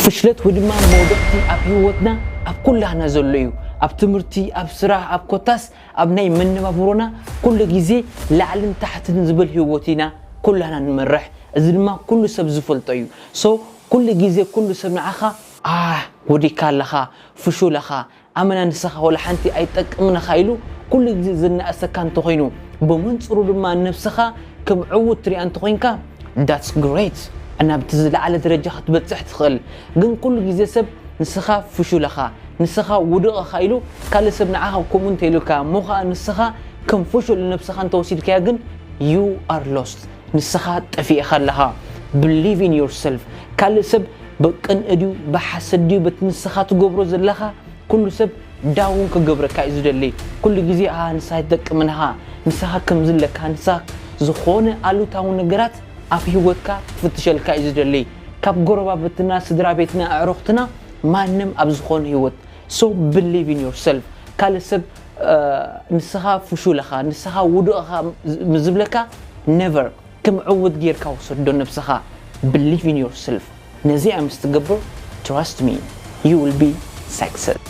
ፍሽለት ወይ ድማ መውደቕቲ ኣብ ህይወትና ኣብ ኩላህና ዘሎ እዩ። ኣብ ትምህርቲ፣ ኣብ ስራሕ፣ ኣብ ኮታስ ኣብ ናይ መነባብሮና ኩሉ ግዜ ላዕልን ታሕትን ዝብል ህይወት ኢና ኩላህና ንመርሕ። እዚ ድማ ኩሉ ሰብ ዝፈልጦ እዩ። ሶ ኩሉ ግዜ ኩሉ ሰብ ንዓኻ ኣህ ወዲካ ኣለኻ፣ ፍሹል ኢኻ፣ ኣመና ንስኻ ወላ ሓንቲ ኣይጠቅምን ኢኻ ኢሉ ኩሉ ግዜ ዝነኣሰካ እንተኾይኑ፣ ብመንጽሩ ድማ ነብስኻ ከም ዕዉት ትሪኣ እንተኾይንካ፣ that's great፣ ናብቲ ዝለዓለ ደረጃ ክትበጽሕ ትኽእል። ግን ኩሉ ግዜ ሰብ ንስኻ ፍሹል ኢኻ፣ ንስኻ ውዱቕ ኢኻ ኢሉ ካልእ ሰብ ንዓኻ ከምኡ እንተኢሉካ እሞ ኸኣ ንስኻ ከም ፍሹል ንነብስኻ እንተወሲድካያ ግን you are lost፣ ንስኻ ጠፊእኻ ኣለኻ። Believe in yourself። ካልእ ሰብ ብቅንኢ ድዩ ብሓሰድ ድዩ በቲ ንስኻ ትገብሮ ዘለኻ ኩሉ ሰብ ዳውን ክገብረካ እዩ ዝደሊ። ኩሉ ግዜ ኣሃ ንስኻ ኣይትጠቅምን ኢኻ፣ ንስኻ ከምዚ ኣለካ፣ ንስኻ ዝኾነ ኣሉታዊ ነገራት ኣብ ህይወትካ ክፍትሸልካ እዩ ዝደሊ። ካብ ጎረባብትና ስድራ ቤትና ኣዕሩኽትና ማንም ኣብ ዝኾነ ህይወት so believe in yourself። ካልእ ሰብ ንስኻ ፍሹል ኢኻ ንስኻ ውዱቕ ኢኻ ዝብለካ never። ከም ዕውት ጌርካ ውሰዶ ነብስኻ። Believe in yourself። ነዚኣ ምስ ትገብር trust me you will be success።